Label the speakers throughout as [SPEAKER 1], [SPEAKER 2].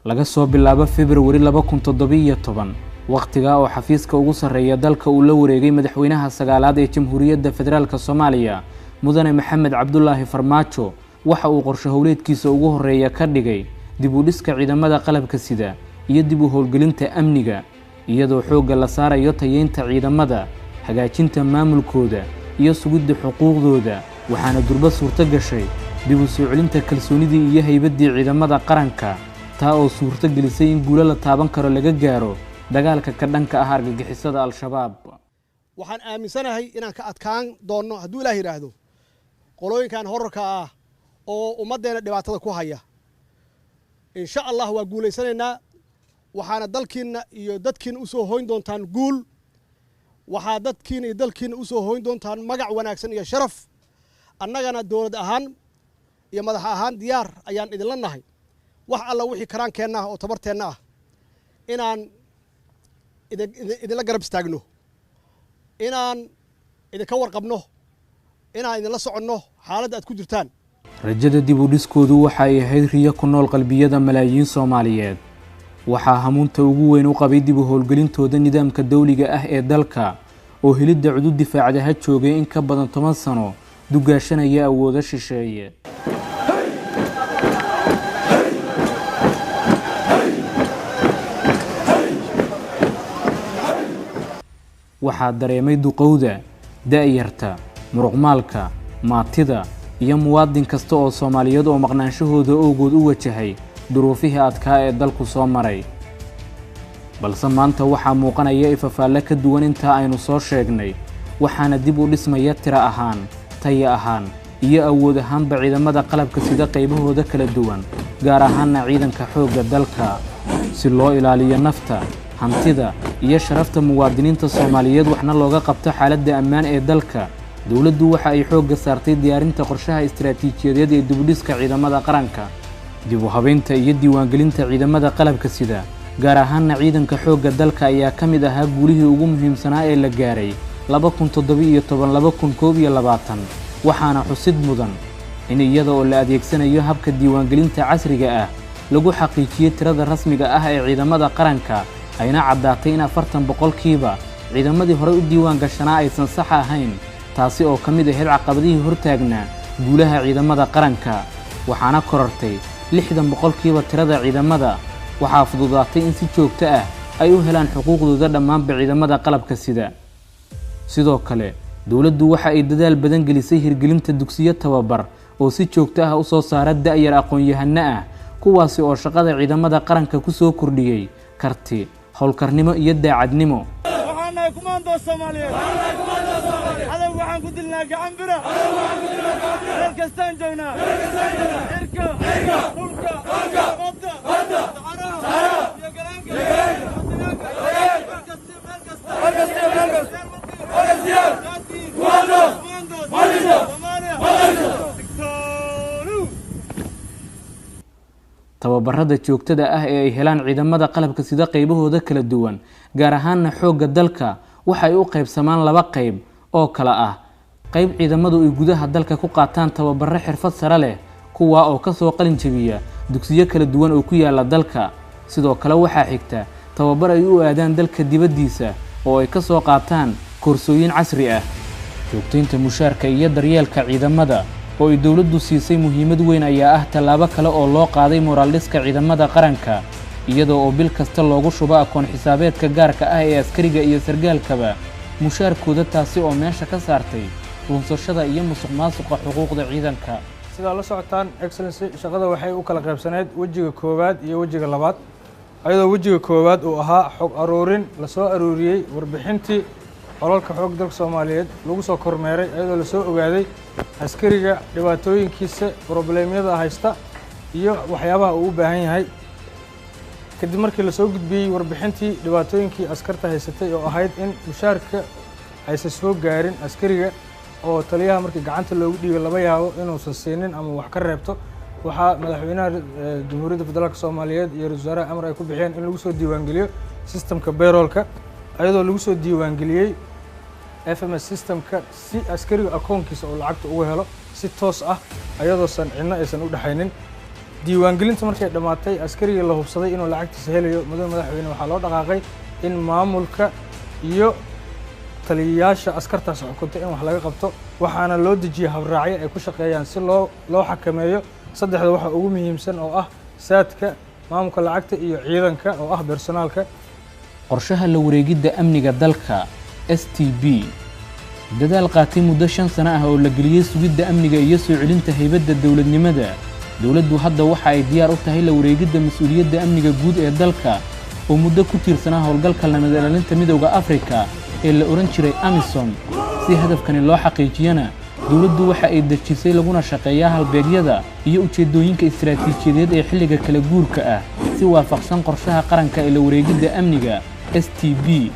[SPEAKER 1] Laga soo bilaabo Februari 2017, wakhtigaa oo xafiiska ugu sarreeya dalka uu la wareegay madaxweynaha sagaalaad ee Jamhuuriyadda Federaalk Soomaaliya, Mudane Maxamed Cabdulaahi Farmaajo, waxa uu qorshe howleedkiisa ugu horreeya ka dhigay dib u dhiska ciidamada qalabka sida iyo dib u howlgelinta amniga, iyadoo xoogga la saarayo tayeynta ciidamada, hagaajinta maamulkooda iyo sugidda xuquuqdooda. Waxaana durbo suurto gashay dib u soo celinta kalsoonidii iyo haybaddii ciidamada qaranka, taa oo suurto gelisay in guulo la taaban karo laga gaaro dagaalka ka dhanka ah argagixisada Al-Shabaab.
[SPEAKER 2] Waxaan aaminsanahay inaan ka adkaan doonno, hadduu Ilaah yidhaahdo, qolooyinkan horarka ah oo ummaddeena dhibaatada ku haya. Insha Allah waa guulaysanaynaa, waxaana dalkiinna iyo dadkiina u soo hoyn doontaan guul, waxaa dadkiina iyo dalkiinna u soo hoyn doontaan magac wanaagsan iyo sharaf. Annagana dowlad ahaan iyo madax ahaan diyaar ayaan idinla nahay, wax alla wixii karaankeenna ah oo tabarteenna ah inaan idinla garab istaagno, inaan idinka warqabno, inaan idinla soconno xaaladda aad ku jirtaan.
[SPEAKER 1] Rajada dib u dhiskoodu waxa ay ahayd riyo ku nool qalbiyada malaayiin Soomaaliyeed. Waxaa hamuunta ugu weyn u qabay dib u howlgelintooda nidaamka dawliga ah ee dalka oo helidda cudud difaacdaha joogay in ka badan 10 sano dugaashanaya awoodo shisheeye. Waxaa dareemay duqowda, da'yarta, muruqmaalka, maatida iyo muwaadin kasta oo Soomaaliyeed oo maqnaanshahooda owgood u wajahay duruufihii adkaa ee dalku soo maray. Balse maanta waxaa muuqanaya ifafaalle ka duwan intaa aynu soo sheegnay, waxaana dib u dhismaya tiro ahaan, taya ahaan iyo awood ahaanba ciidamada qalabka sida qaybahooda kala duwan, gaar ahaanna ciidanka xoogga dalka, si loo ilaaliyo nafta, hantida iyo sharafta muwaadiniinta Soomaaliyeed, waxna looga qabto xaaladda ammaan ee dalka. Dowladdu waxa ay xoogga saartay diyaarinta qorshaha istaraatiijiyadeed ee dibudhiska ciidamada qaranka, dib u habeynta iyo diiwaangelinta ciidamada qalabka sida, gaar ahaanna ciidanka xoogga dalka, ayaa ka mid ahaa guulihii ugu muhiimsanaa ee la gaaray 2017 2021. Waxaana xusid mudan in iyada oo la adeegsanayo habka diiwaangelinta casriga ah lagu xaqiijiyey tirada rasmiga ah ee ciidamada qaranka, ayna caddaatay in 40% ciidamadii horey u diiwaan gashanaa aysan sax ahayn, taasi oo ka mid ahayd caqabadihii hortaagnaa guulaha ciidamada qaranka. Waxaana korortay 60% tirada ciidamada. Waxaa fududaatay in si joogto ah ay u helaan xuquuqdooda dhammaanba ciidamada qalabka sida. Sidoo kale dowladdu waxa ay dadaal badan gelisay hirgelinta dugsiyo tababar oo si joogto ah u soo saara da'yar aqoon-yahano ah, kuwaasi oo shaqada ciidamada qaranka ku soo kordhiyey karti, howlkarnimo iyo daacadnimo.
[SPEAKER 3] Waxaan nahay kumaandoo Soomaaliyeed, cadow waxaan ku dilnaa gacan bira meel kastaan joognaa, cirka, dhulka, badda, saxaraha iyo galaanka, meel kasta, meel kasta.
[SPEAKER 1] Tababarada joogtada ah ee ay helaan ciidamada qalabka sida qaybahooda kala duwan, gaar ahaana xoogga dalka, waxay u qaybsamaan laba qayb oo kala ah: qayb ciidamadu ay gudaha dalka ku qaataan tababaro xirfad sare leh, kuwaa oo kasoo qalin jabiya dugsiyo kala duwan oo ku yaala dalka. Sidoo kale waxaa xigta tababar ay u aadaan dalka dibaddiisa oo ay ka soo qaataan koorsooyin casri ah. Joogtaynta mushaarka iyo daryeelka ciidamada oo ay dowladdu siisay muhiimad weyn ayaa ah tallaabo kale oo loo qaaday moraaldhiska ciidamada qaranka, iyadoo oo bil kasta loogu shubo akoon xisaabeedka gaarka ah ee askariga iyo sargaalkaba mushaarkooda, taasi oo meesha ka saartay lunsashada iyo musuq maasuqa xuquuqda ciidanka.
[SPEAKER 4] Sidaa la socotaan, Excellency, shaqada waxay u kala qaybsaneyd wejiga koowaad iyo wejiga labaad, ayadoo wejiga koowaad uu ahaa xog aruurin lasoo aruuriyey warbixintii qolalka xoog dalka Soomaaliyeed lagu soo kormeeray, ayadoo lasoo ogaaday askariga dhibaatooyinkiisa, probleemyada haysta iyo waxyaabaha uu u baahan yahay. Kadib markii lasoo gudbiyey warbixintii dhibaatooyinkii askarta haysatay oo ahayd in mushaarka aysan soo gaarin askariga, oo taliyaha markii gacanta loogu dhiibay laba yaabo inuusan siinin ama wax ka reebto, waxaa madaxweynaha Jamhuuriyadda Federaalka Soomaaliyeed iyo ra-isul wasaaraha amar ay ku bixiyeen in lagu soo diiwaangeliyo systemka payrollka, ayadoo lagu soo diiwaangeliyey FMS systemka, si askariga akoonkiisa uu lacagta ugu helo si toos ah, ayadoosan cidno aysan u dhexaynin. Diiwaangelinta markay dhammaatay, askarigii la hubsaday inuu lacagtiisa helayo, mudane madaxweyne, waxaa loo dhaqaaqay in maamulka iyo taliyayaasha askartaas xukuntay in wax laga qabto, waxaana loo dejiyey habraacyo ay ku shaqeeyaan si loo xakameeyo saddexda waxa ugu muhiimsan oo ah saadka, maamulka lacagta iyo ciidanka oo ah bersonaalka.
[SPEAKER 1] Qorshaha la wareegidda amniga dalka STB, dadaal qaatay muddo 5 sano ah oo la geliyey sugidda amniga iyo soo celinta haybadda dowladnimada, dowladdu hadda waxa ay diyaar u tahay la wareegidda mas-uuliyadda amniga guud ee dalka oo muddo ku tiirsanaa howlgalka nabad ilaalinta Midowda Afrika ee la odhan jiray AMISOM. Si hadafkani loo xaqiijiyana, dowladdu waxa ay dejisay laguna shaqeeyaa halbeegyada iyo ujeeddooyinka istaraatiijiyadeed ee xilliga kala guurka ah si waafaqsan qorshaha qaranka ee la wareegidda amniga STB.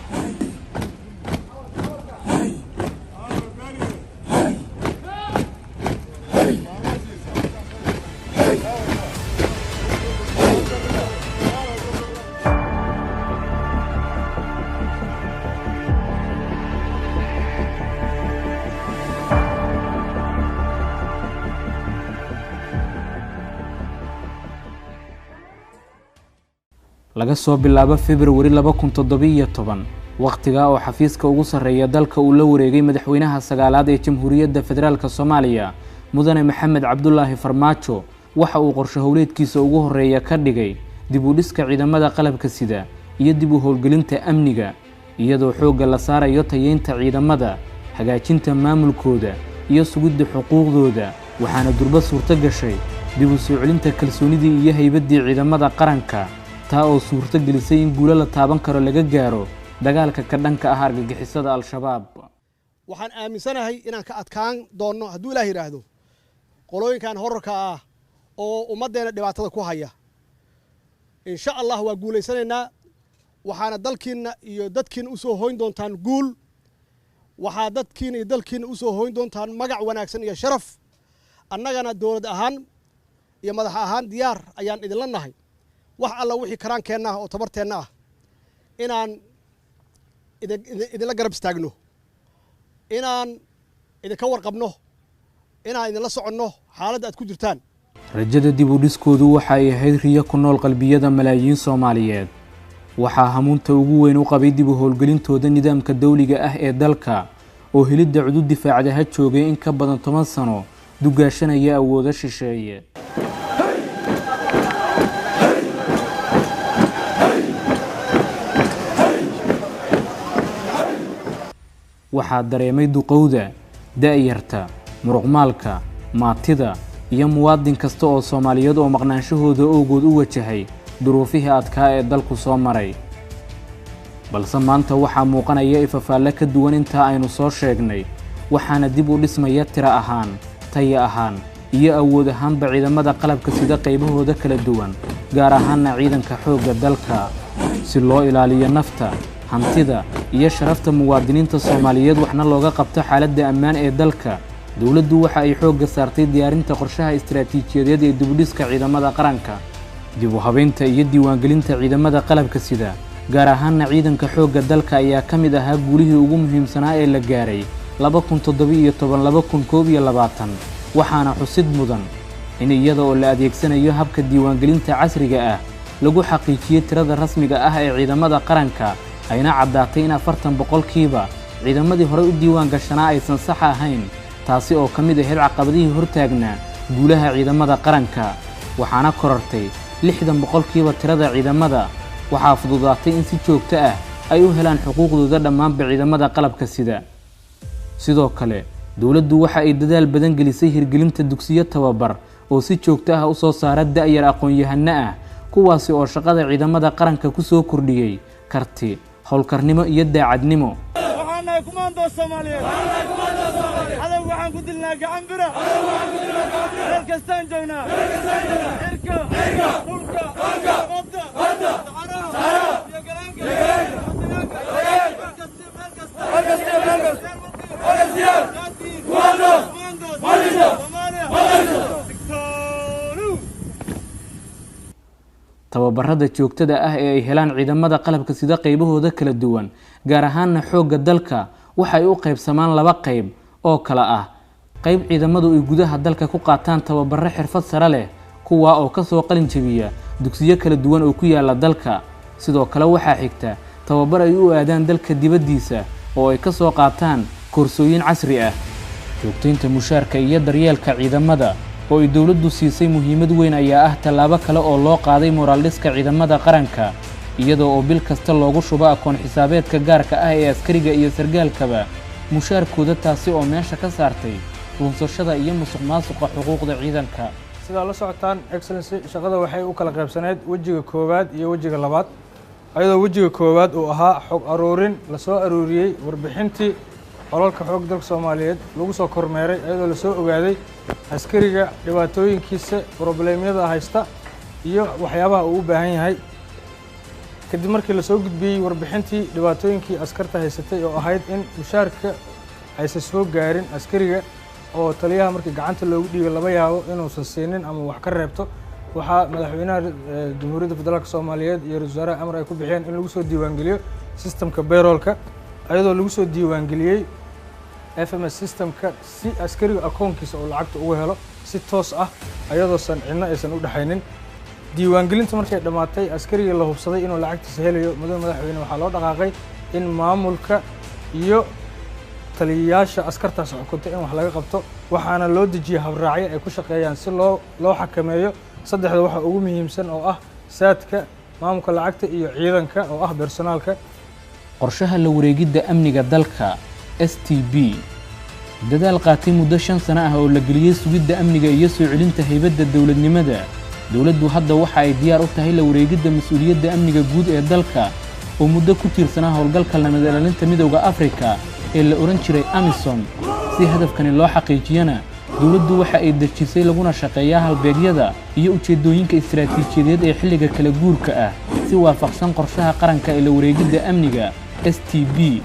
[SPEAKER 1] Laga soo bilaabo Februari 2017, wakhtigaa oo xafiiska ugu sarreeya dalka uu la wareegay madaxweynaha sagaalaad ee Jamhuuriyadda Federaalk Soomaaliya, Mudane Maxamed Cabdulaahi Farmaajo, waxa uu qorshe howleedkiisa ugu horreeya ka dhigay dib u dhiska ciidamada qalabka sida iyo dib u howlgelinta amniga, iyadoo xoogga la saarayo tayeynta ciidamada, hagaajinta maamulkooda iyo sugidda xuquuqdooda. Waxaana durbo suurto gashay dib u soo celinta kalsoonidii iyo haybaddii ciidamada qaranka, taa oo suurto gelisay in guulo la taaban karo laga gaaro dagaalka ka dhanka ah argagixisada Al-Shabaab.
[SPEAKER 2] Waxaan aaminsanahay inaan ka adkaan doonno hadduu Ilaah yidhaahdo qolooyinkan horarka ah oo ummaddeena dhibaatada ku haya. Insha Allah waa guulaysanaynaa, waxaana dalkiinna iyo dadkiinna u soo hoyn doontaan guul, waxaa dadkiina iyo dalkiinna u soo hoyn doontaan magac wanaagsan iyo sharaf. Annagana dowlad ahaan iyo madax ahaan diyaar ayaan idinla nahay wax alla wixii karaankeenna ah oo tabarteenna ah inaan idinla garab istaagno, inaan idinka warqabno, inaan idinla soconno xaaladda aad ku jirtaan.
[SPEAKER 1] Rajada dib u dhiskoodu waxa ay ahayd riyo ku nool qalbiyada malaayiin Soomaaliyeed. Waxaa hamuunta ugu weyn u qabay dib u howlgelintooda nidaamka dawliga ah ee dalka oo helidda cudud difaacdaha joogay in ka badan 10 sano dugaashanaya awoodo shisheeye. Waxaa dareemay duqowda, da'yarta, muruqmaalka, maatida iyo muwaadin kasta oo Soomaaliyeed oo maqnaanshahooda owgood u wajahay duruufihii adkaa ee dalku soo maray. Balse maanta waxaa muuqanaya ifafaalle ka duwan intaa aynu soo sheegnay, waxaana dib u dhismaya tiro ahaan, taya ahaan iyo awood ahaanba ciidamada qalabka sida qaybahooda kala duwan, gaar ahaana ciidanka xoogga dalka, si loo ilaaliyo nafta, hantida iyo sharafta muwaadiniinta Soomaaliyeed, waxna looga qabto xaaladda ammaan ee dalka. Dowladdu waxa ay xoogga saartay diyaarinta qorshaha istaraatiijiyadeed ee dibudhiska ciidamada qaranka, dib u habeynta iyo diiwaangelinta ciidamada qalabka sida, gaar ahaana ciidanka xoogga dalka, ayaa ka mid ahaa guulihii ugu muhiimsanaa ee la gaaray 2017 2021. Waxaana xusid mudan in iyada oo la adeegsanayo habka diiwaangelinta casriga ah lagu xaqiijiyey tirada rasmiga ah ee ciidamada qaranka, ayna caddaatay in 40% ciidamadii horey u diiwaan gashanaa aysan sax ahayn, taasi oo ka mid ahayd caqabadihii hortaagnaa guulaha ciidamada qaranka. Waxaana korortay 60% tirada ciidamada. Waxaa fududaatay in si joogto ah ay u helaan xuquuqdooda dhammaanba ciidamada qalabka sida. Sidoo kale dowladdu waxa ay dadaal badan gelisay hirgelinta dugsiyo tababar oo si joogto ah u soo saara da'yar aqoon-yahano ah, kuwaasi oo shaqada ciidamada qaranka ku soo kordhiyey karti, howlkarnimo iyo daacadnimo.
[SPEAKER 3] Waxaan nahay kumaandoo Soomaaliyeed, cadowga waxaan ku dilnaa gacan bira, meel kastaan joognaa, cirka, dhulka, badda, saxaraha iyo galaanka,
[SPEAKER 1] Tababarada joogtada ah ee ay helaan ciidamada qalabka sida qaybahooda kala duwan, gaar ahaana xoogga dalka, waxay u qaybsamaan laba qayb oo kala ah: qayb ciidamadu ay gudaha dalka ku qaataan tababaro xirfad sare leh kuwaa oo ka soo qalin jebiya dugsiyo kala duwan oo ku yaala dalka. Sidoo kale waxaa xigta tababar ay u aadaan dalka dibaddiisa oo ay ka soo qaataan koorsooyin casri ah. Joogtaynta mushaarka iyo daryeelka ciidamada oo ay dowladdu siisay muhiimad weyn ayaa ah tallaabo kale oo loo qaaday moraaldhiska ciidamada qaranka, iyadoo oo bil kasta loogu shubo akoon xisaabeedka gaarka ah ee askariga iyo sargaalkaba mushaarkooda, taasi oo meesha ka saartay lunsashada iyo musuqmaasuqa xuquuqda ciidanka.
[SPEAKER 4] Sidaa la socotaan, Excellency, shaqada waxay u kala qaybsaneyd wejiga koowaad iyo wejiga labaad, ayadoo wejiga koowaad uu ahaa xog aruurin lasoo aruuriyey warbixintii qolalka xoog dalka Soomaaliyeed lagu soo kormeeray, ayadoo lasoo ogaaday askariga dhibaatooyinkiisa, probleemyada haysta iyo waxyaabaha uu u baahan yahay. Kadib markii lasoo gudbiyey warbixintii dhibaatooyinkii askarta haysatay oo ahayd in mushaarka aysan soo gaarin askariga, oo taliyaha markii gacanta loogu dhiibay laba yaabo inuusan siinin ama wax ka reebto, waxaa madaxweynaha Jamhuuriyadda Federaalka Soomaaliyeed iyo ra-iisul wasaaraha amar ay ku bixiyeen in lagu soo diiwaangeliyo systemka payrollka, ayadoo lagu soo diiwaangeliyey FMS systemka si askariga akoonkiisa uu lacagta ugu helo si toos ah, ayadoosan cidna aysan u dhexaynin. Diiwaangelinta markay dhammaatay, askarigii la hubsaday inuu lacagtiisa helayo, mudane madaxweyne, waxaa loo dhaqaaqay in maamulka iyo taliyayaasha askartaas xukunta in wax laga qabto, waxaana loo dejiyey habraacyo ay ku shaqeeyaan si loo xakameeyo saddexda waxa ugu muhiimsan oo ah saadka, maamulka lacagta iyo ciidanka oo ah bersonaalka.
[SPEAKER 1] Qorshaha la wareegidda amniga dalka STB, dadaal qaatay muddo 5 sano ah oo la geliyey sugidda amniga iyo soo celinta haybadda dowladnimada, dowladdu hadda waxa ay diyaar u tahay la wareegidda mas-uuliyadda amniga guud ee dalka oo muddo ku tiirsanaa howlgalka nabad ilaalinta Midowda Afrika ee la odhan jiray AMISOM. Si hadafkani loo xaqiijiyana, dowladdu waxa ay dejisay laguna shaqeeyaa halbeegyada iyo ujeeddooyinka istaraatiijiyadeed ee xilliga kala guurka ah si waafaqsan qorshaha qaranka ee la wareegidda amniga STB.